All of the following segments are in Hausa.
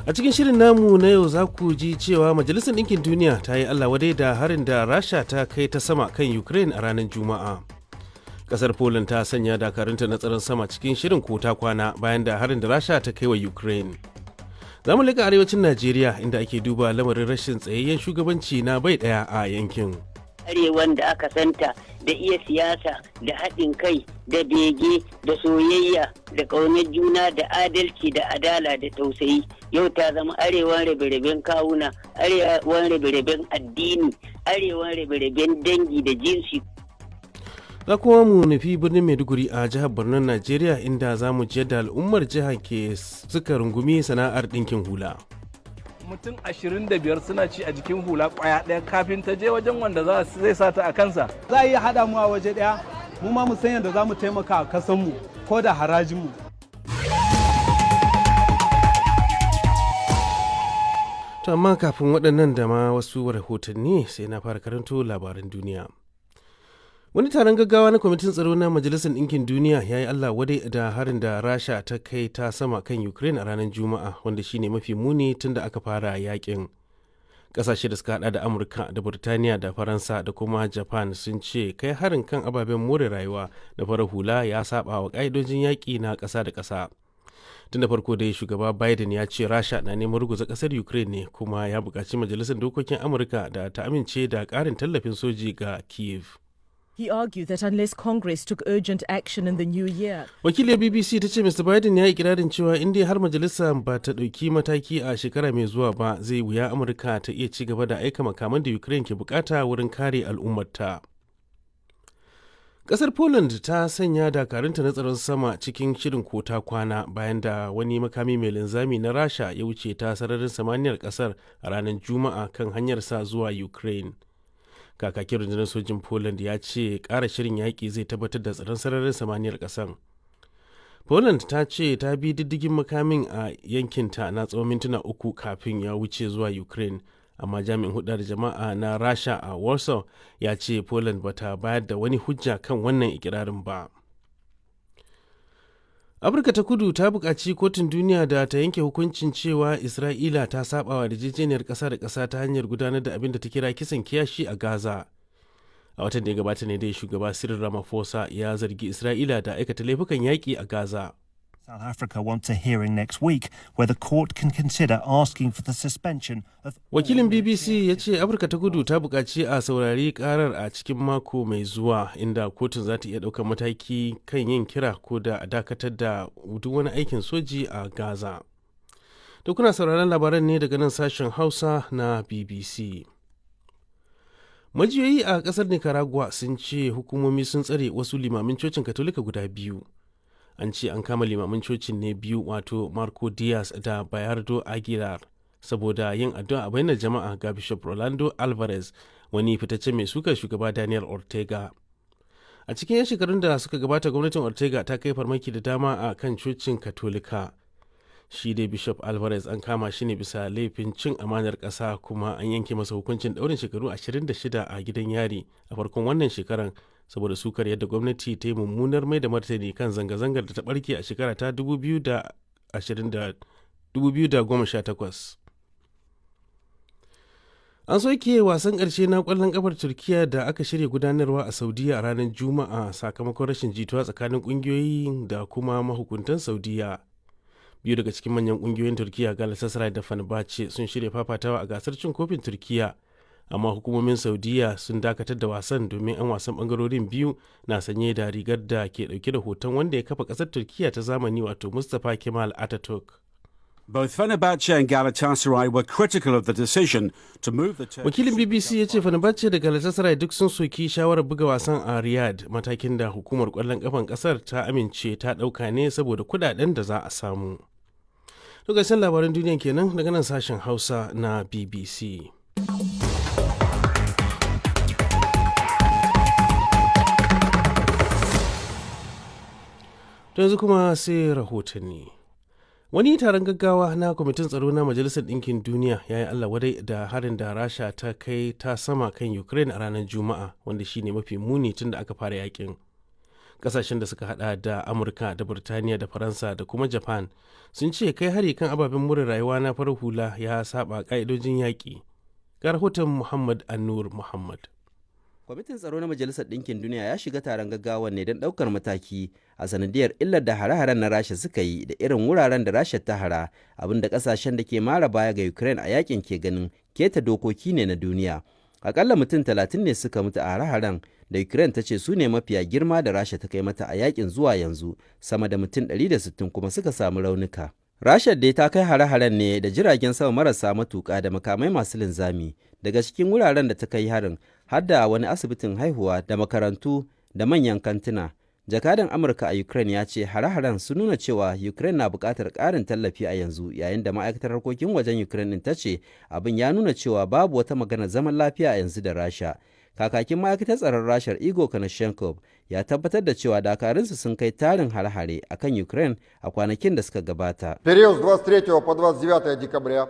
A cikin shirin namu na yau za ku ji cewa Majalisar Ɗinkin Duniya ta yi Allah wadai da harin da Rasha ta kai ta sama kan Ukraine a ranar Juma'a. Kasar Poland ta sanya dakarunta na tsaron sama cikin shirin kota kwana bayan da harin da Rasha ta kai wa Ukraine. Za mu leƙa arewacin Najeriya, inda ake duba lamarin rashin tsayayyen shugabanci na bai ɗaya a yankin. Arewan da aka santa da iya siyasa da haɗin kai da bege da soyayya da ƙaunar juna da adalci da adala da tausayi, yau ta zama arewan rabe-raben kawuna, arewan rabe-raben addini, arewan rabe-raben dangi da jinsi. Za kuma mu nufi birnin Maiduguri a jihar Borno, Najeriya, inda za mu ji yadda al'ummar jihar ke suka rungumi sana'ar ɗinkin hula. Mutum 25 suna ci a jikin hula kwaya ɗaya kafin ta je wajen wanda zai sa ta a kansa. Za a iya haɗa mu a waje ɗaya, mu ma mu san yadda za mu taimaka a kasanmu ko da harajinmu. To amma kafin waɗannan da ma wasu rahotanni, sai na fara karanto labaran duniya. Wani taron gaggawa na kwamitin tsaro na Majalisar Ɗinkin Duniya ya yi Allah wadai da harin da Rasha ta kai ta sama kan Ukraine a ranar Juma'a, wanda shine mafi muni tun da aka fara yakin. Ƙasashe da suka hada da Amurka da Burtaniya da Faransa da kuma Japan sun ce kai harin kan ababen more rayuwa da farar hula ya saba wa ƙa'idojin yaƙi na ƙasa da ƙasa. Tun da farko dai shugaba Biden ya ce Rasha na neman ruguza ƙasar Ukraine ne, kuma ya buƙaci Majalisar Dokokin Amurka da ta amince da ƙarin tallafin soji ga Kiev. He argued that unless Congress took urgent action in the new year, Wakiliyar BBC ta ce Mr. Biden ya yi ikirarin cewa in dai har majalisa ba ta ɗauki mataki a shekara mai zuwa ba, zai wuya Amurka ta iya ci gaba da aika makaman da Ukraine ke bukata wurin kare al'ummarta. Kasar Poland ta sanya dakarunta na tsaron sama cikin shirin kota kwana bayan da wani makami mai linzami na Rasha ya wuce ta sararin samaniyar kasar a ranar Juma'a kan hanyarsa zuwa Ukraine. Kakakin rundunar sojin Poland ya ce ƙara shirin yaƙi zai tabbatar da tsaron sararin samaniyar ƙasar. Poland ta ce ta bi diddigin makamin a yankinta na tsawon mintuna 3 kafin ya wuce zuwa Ukraine, amma jami'in hudar jama'a na Rasha a Warsaw ya ce Poland bata bayar da wani hujja kan wannan ikirarin ba. Afirka ta Kudu ta buƙaci kotun duniya da ta yanke hukuncin cewa Isra'ila ta saba wa yarjejeniyar ƙasa da ƙasa ta hanyar gudanar da abin da ta kira kisan kiyashi a Gaza. A watan da ya gabata ne dai shugaba Cyril Ramaphosa ya zargi Isra'ila da aikata laifukan yaƙi a Gaza. South Africa wants a hearing next week where the court can consider asking for the suspension of Wakilin BBC ya ce Afirka ta Kudu ta buƙaci a saurari karar a cikin mako mai zuwa, inda kotun za ta iya ɗaukar mataki kan yin kira ko da a dakatar da duk wani aikin soji a Gaza. To kuna sauraron labaran ne daga nan sashen Hausa na BBC. Majiyoyi a ƙasar Nicaragua sun ce hukumomi sun tsare wasu limamin cocin Katolika guda biyu. An ce an kama limamin cocin ne biyu, wato Marco Diaz da Bayardo Aguilar, saboda yin addu'a a bainar jama'a ga Bishop Rolando Alvarez, wani fitaccen mai sukar shugaba Daniel Ortega. A cikin 'yan shekarun da suka gabata, gwamnatin Ortega ta kai farmaki da dama a kan cocin Katolika. Shi dai Bishop Alvarez an kama shi ne bisa laifin cin amanar ƙasa, kuma an yanke masa hukuncin ɗaurin shekaru 26 a gidan yari a farkon wannan shekaran, saboda sukar yadda gwamnati ta yi mummunar mai da martani kan zanga-zangar da ta barke a shekara ta 2018. An soke wasan ƙarshe na ƙwallon ƙafar Turkiya da aka shirya gudanarwa a Saudiya a ranar Juma'a, sakamakon rashin jituwa tsakanin ƙungiyoyi da kuma mahukuntan Saudiya. Biyu daga cikin manyan ƙungiyoyin Turkiya, Galatasaray da Fenerbahce, sun shirya fafatawa a gasar cin kofin Turkiya, amma hukumomin Saudiya sun dakatar da wasan domin 'yan wasan bangarorin biyu na sanye da rigar da ke dauke da hoton wanda ya kafa kasar Turkiya ta zamani, wato Mustapha Kemal Ataturk. Both Fenerbahce and Galatasaray were critical of the decision to move the Turkish Wakilin BBC ya ce Fenerbahce da Galatasaray duk sun soki shawarar buga wasan a Riyadh, matakin da hukumar kwallon kafan kasar ta amince ta dauka ne saboda kudaden da za a samu. To gasar labaran duniya kenan daga nan sashen Hausa na BBC. To yanzu kuma sai rahotanni. Wani taron gaggawa na kwamitin tsaro na Majalisar Ɗinkin Duniya ya yi Allah wadai da harin da Rasha ta kai ta sama kan Ukraine a ranar Juma'a, wanda shine mafi muni tun da aka fara yakin. Kasashen da suka hada da Amurka da Burtaniya da Faransa da kuma Japan sun ce kai hari kan ababen more rayuwa na farar hula ya saba ka'idojin yaƙi. Ga rahoton Muhammad Annur Muhammad. Kwamitin Tsaro na Majalisar Ɗinkin Duniya ya shiga taron gaggawa ne don ɗaukar mataki a sanadiyar illar da hare-haren na Rasha suka yi da irin wuraren da Rasha ta hara, abinda ƙasashen da ke mara baya ga Ukraine a yakin ke ganin keta dokoki ne na duniya. Akalla mutum 30 ne suka mutu a hare-haren da Ukraine ta ce su ne mafiya girma da Rasha ta kai mata a yakin zuwa yanzu, sama da mutum 160 kuma suka samu raunuka. Rasha dai ta kai hare-haren ne da jiragen sama marasa matuƙa da makamai masu linzami. Daga cikin wuraren da ta kai harin har da wani asibitin haihuwa da makarantu da manyan kantuna. Jakadan Amurka a Ukraine ya ce hare-haren sun nuna cewa Ukraine na buƙatar ƙarin tallafi a yanzu, yayin da ma'aikatar harkokin wajen Ukraine ɗin ta ce abin ya nuna cewa babu wata magana zaman lafiya a yanzu da Rasha. Kakakin ma'aikatar tsaron Rashar Igor Konashenkov ya tabbatar da cewa dakarunsu sun kai tarin hare-hare a kan Ukraine a kwanakin da suka gabata. Период с 23 по 29 декабря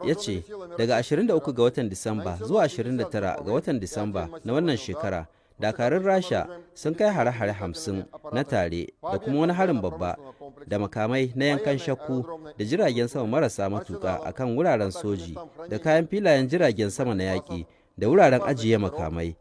Ya ce daga 23 ga watan Disamba zuwa 29 ga watan Disamba na wannan shekara, dakarun Rasha sun kai hare-hare 50 na tare da kuma wani harin babba da makamai na yankan shakku da jiragen sama marasa matuka akan wuraren soji da kayan filayen jiragen sama na yaƙi da wuraren ajiye makamai,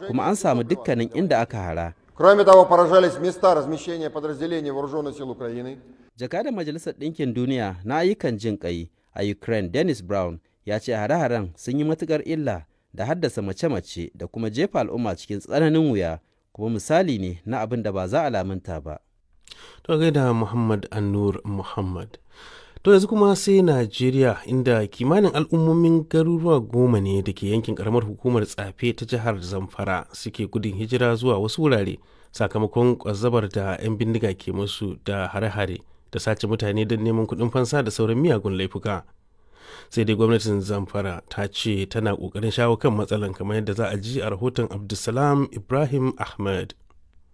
kuma an samu dukkanin inda aka hara. Кроме того, поражались места размещения подразделений Вооруженных сил Украины. Jakadan Majalisar Ɗinkin Duniya na ayyukan jin ƙai a Ukraine Dennis Brown ya ce hare-haren sun yi matukar illa da haddasa mace-mace da kuma jefa al'umma cikin tsananin wuya, kuma misali ne na abin da ba za a lamunta ba. To gaida Muhammad Annur Muhammad. To yanzu kuma sai Najeriya, inda kimanin al'ummomin garuruwa 10 ne da ke yankin karamar hukumar Tsafe ta jihar Zamfara suke gudun hijira zuwa wasu wurare sakamakon kwazzabar da 'yan bindiga ke musu da hare-hare da sace mutane don neman kuɗin fansa da sauran miyagun laifuka. Sai dai gwamnatin Zamfara ta ce tana ƙoƙarin shawo kan matsalan, kamar yadda za a ji a rahoton Abdulsalam Ibrahim Ahmed.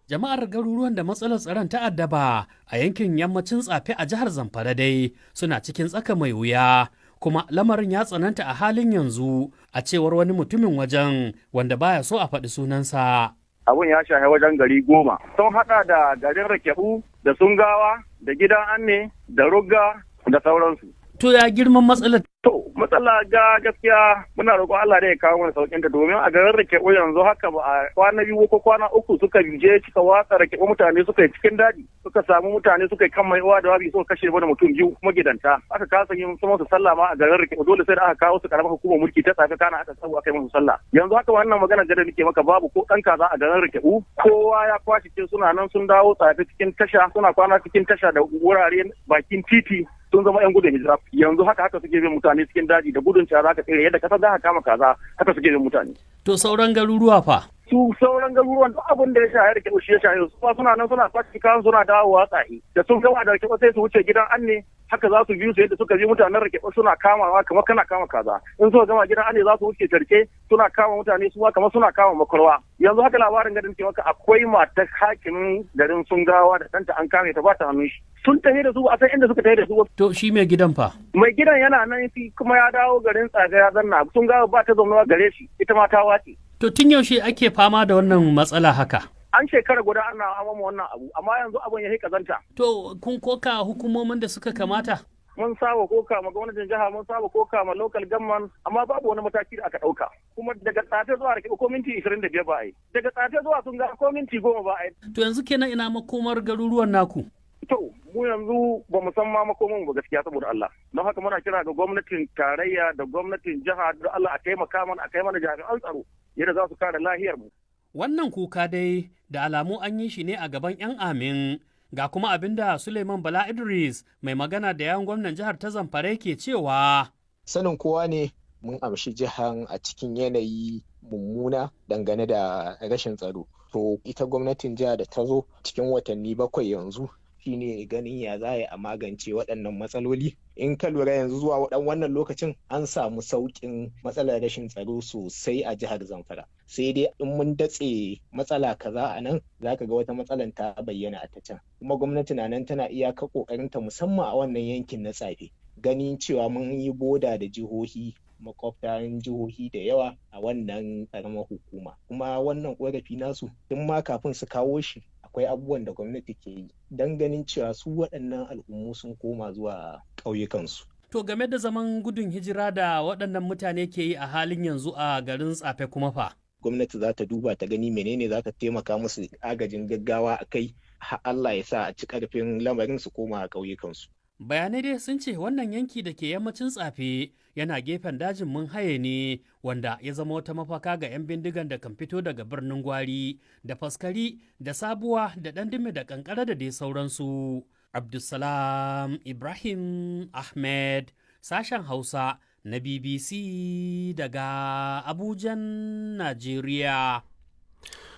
Jama'ar garuruwan da matsalar tsaron ta addaba a yankin yammacin Tsafe a jihar Zamfara dai suna cikin tsaka mai wuya, kuma lamarin ya tsananta a halin yanzu, a cewar wani mutumin wajen wanda baya so a faɗi sunansa. Abun ya shahi wajen gari 10. Sun haɗa da garin Rakebu da Sungawa da Gidan Anne da Rugga da sauransu. To ya girman matsalar? To matsala ga gaskiya muna roƙon Allah da ya kawo mana sauƙin ta, domin a garin Rakebu yanzu haka ba a kwana 2 ko kwana 3 suka je suka watsa Rakebu, mutane suka yi cikin daji, suka samu mutane suka yi kan mai uwa da wabi, suka kashe mana mutum 2 magidanta, aka kasa yin su musu sallah ma a garin Rakebu, dole sai da aka kawo su karamar hukumar mulki ta Tsafe kana aka samu aka yi musu sallah. Yanzu haka wannan magana da nake maka, babu ko ɗan kaza a garin Rakebu, kowa ya kwashe ce suna nan sun dawo Tsafe cikin tasha, suna kwana cikin tasha da wurare bakin titi, sun zama 'yan gudun hijira. Yanzu haka haka suke bin mutane cikin daji da gudun cara ka tsere yadda kasar za ka kama kaza, haka suke bin mutane. To sauran garuruwa fa? Su sauran garuruwan, duk abin da ya shahe da kyau shi ya shahe su ma, suna nan suna kwashi kayan suna dawowa tsaye, da sun gama da kyau sai su wuce Gidan Anne, haka za su bi su yadda suka bi mutanen Rake suna kamawa kamar kana kama kaza. In suka gama Gidan Anne za su wuce Tarke, suna kama mutane su ma kamar suna kama makwarwa. Yanzu haka labarin garin ke maka, akwai matar hakimin garin Sungawa da ɗanta an kame ta, ba ta hannun shi, sun tafi da su, a san inda suka tafi da su. To shi mai gidan fa? Mai gidan yana nan shi kuma ya dawo garin Tsaga ya zanna, Sungawa ba ta zaunawa gare shi, ita ma ta wace. To tun yaushe ake fama da wannan matsala haka? An shekara guda ana amama wannan abu, amma yanzu abun ya kazanta. To kun koka hukumomin da suka kamata? Mun saba koka ma gwamnatin jiha, mun saba koka ma local government, amma babu wani mataki da aka dauka. Kuma daga Tsafe zuwa Rake ko minti 25 ba a yi. Daga Tsafe zuwa Sun ga ko minti 10 ba a yi. To yanzu kenan ina makomar garuruwan naku? To mu yanzu ba mu san ma makoman ba gaskiya saboda Allah. Don haka muna kira ga gwamnatin tarayya da gwamnatin jiha da Allah a taimaka mana, a kai mana jami'an tsaro yadda za su kare lahiyar mu. Wannan kuka dai da alamu an yi shi ne a gaban 'yan amin, ga kuma abin da Suleiman Bala Idris, mai magana da yawan gwamnan jihar ta Zamfara, ke cewa. Sanin kowa ne mun amshi jihan a cikin yanayi mummuna dangane da rashin tsaro. To ita gwamnatin jiha da ta zo cikin watanni 7 yanzu shine ganin ya za a magance waɗannan matsaloli. In ka lura yanzu zuwa ɗan wannan lokacin an samu sauƙin matsalar rashin tsaro sosai a jihar Zamfara. Sai dai in mun datse matsala kaza a nan, za ka ga wata matsalar ta bayyana a ta can. Kuma gwamnati na nan tana iyaka ƙoƙarinta, musamman a wannan yankin na Tsafe, ganin cewa mun yi boda da jihohi makwabtan jihohi da yawa a wannan ƙaramar hukuma. Kuma wannan ƙorafi nasu tun ma kafin su kawo shi Akwai abubuwan da gwamnati ke yi don ganin cewa su waɗannan al'ummu sun koma zuwa ƙauyukansu. To game da zaman gudun hijira da waɗannan mutane ke yi a halin yanzu a garin Tsafe kuma fa? Gwamnati za ta duba ta gani menene za ta taimaka musu agajin gaggawa a kai har Allah ya sa a ci ƙarfin lamarin su koma a ƙauyukansu. Bayanai dai sun ce wannan yanki da ke yammacin Tsafe yana gefen dajin mun haye ne, wanda ya zama wata mafaka ga 'yan bindigan da kan fito daga Birnin Gwari da Faskari da Sabuwa da Ɗandime da Kankara da dai sauransu. Abdulsalam Ibrahim Ahmed, sashen Hausa na BBC daga Abujan, Najeriya.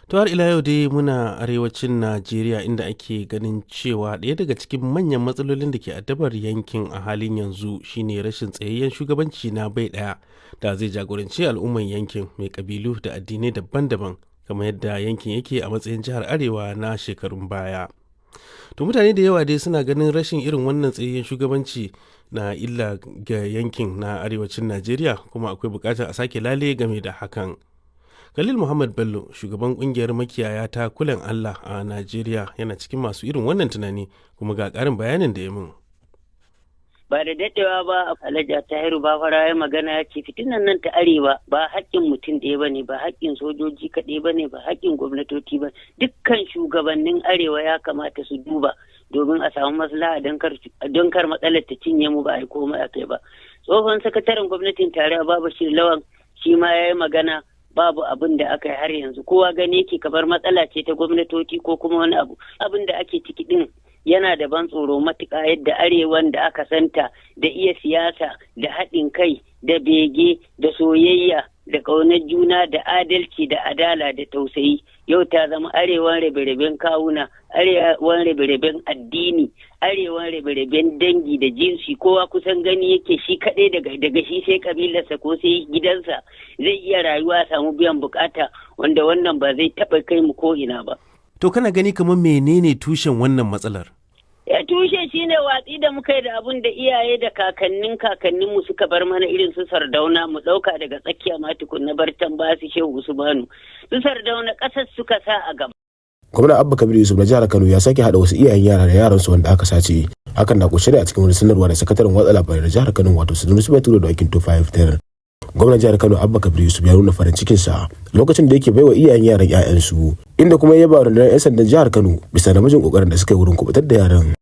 To har ila yau dai muna arewacin Najeriya, inda ake ganin cewa ɗaya daga cikin manyan matsalolin da ke addabar yankin a halin yanzu shine rashin tsayayyen shugabanci na bai ɗaya da zai jagoranci al'umman yankin mai kabilu da addinai daban-daban, kamar yadda yankin yake a matsayin jihar Arewa na shekarun baya. To mutane da yawa dai suna ganin rashin irin wannan tsayayyen shugabanci na illa ga yankin na arewacin Najeriya, kuma akwai bukatar a sake lale game da hakan. Khalil Muhammad Bello, shugaban kungiyar makiyaya ta Kulen Allah a Najeriya, yana cikin masu irin wannan tunani, kuma ga ƙarin bayanin da ya min. Ba da daɗewa ba Alhaji Tahiru Bafara ya magana, ya ce fitinan nan ta arewa ba haƙƙin mutum ɗaya ba ne, ba haƙƙin sojoji kaɗai ba ne, ba haƙƙin gwamnatoci ba. Dukkan shugabannin arewa ya kamata su duba domin a samu maslaha don kar matsalar ta cinye mu ba a yi komai a kai ba. Tsohon sakataren gwamnatin tarayya Babashir Lawan shi ma ya yi magana, babu abin da aka yi har yanzu. Kowa gani yake kamar matsala ce ta gwamnatoci ko kuma wani abu. Abin da ake ciki din yana da ban tsoro matuƙa, yadda arewan da aka santa da iya siyasa da haɗin kai da bege da soyayya da ƙaunar juna da adalci da adala da tausayi, yau ta zama arewan rabe-raben kawuna, arewan rabe-raben addini, arewan rabe-raben dangi da jinsi. Kowa kusan gani yake shi kaɗai, daga shi sai kabilarsa ko sai gidansa zai iya rayuwa samu biyan bukata, wanda wannan ba zai taɓa kai mu ko ina ba. To kana gani kamar menene tushen wannan matsalar? Ya tushe shine watsi da muka yi da abun da iyaye da kakannin kakanninmu suka bar mana, irin su Sardauna. Mu ɗauka daga tsakiya ma tukunna, bartan ba su Shehu Usmanu, su Sardauna ƙasar suka sa a gaba. Gwamna Abba Kabir Yusuf na jihar Kano ya sake haɗa wasu iyayen yara da yaransu wanda aka sace. Hakan na kunshe ne a cikin wani sanarwa da sakataren watsa labarai na jihar Kano, wato Sanusi Bature da Wakin Tofa, ya fitar. Gwamnan jihar Kano Abba Kabir Yusuf ya nuna farin cikinsa lokacin da yake baiwa iyayen yaran 'ya'yansu, inda kuma ya ba rundunar 'yan sandan jihar Kano bisa namijin kokarin da suka yi wurin kubutar da yaran.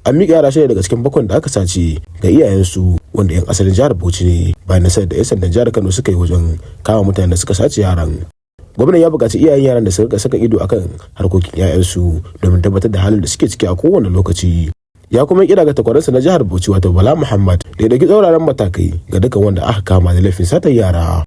An miƙa yara shida daga cikin bakon da aka sace ga iyayensu, wanda 'yan asalin jihar Bauchi ne, bayan nasarar da 'yan sandan jihar Kano suka yi wajen kama mutanen da suka sace yaran. Gwamnan ya buƙaci iyayen yaran da su rika saka ido akan harkokin 'ya'yansu domin tabbatar da halin da suke ciki a kowane lokaci. Ya kuma kira ga takwaransa na jihar Bauchi, wato Bala Muhammad, da ya dauki tsauraran matakai ga dukkan wanda aka kama da laifin satar yara.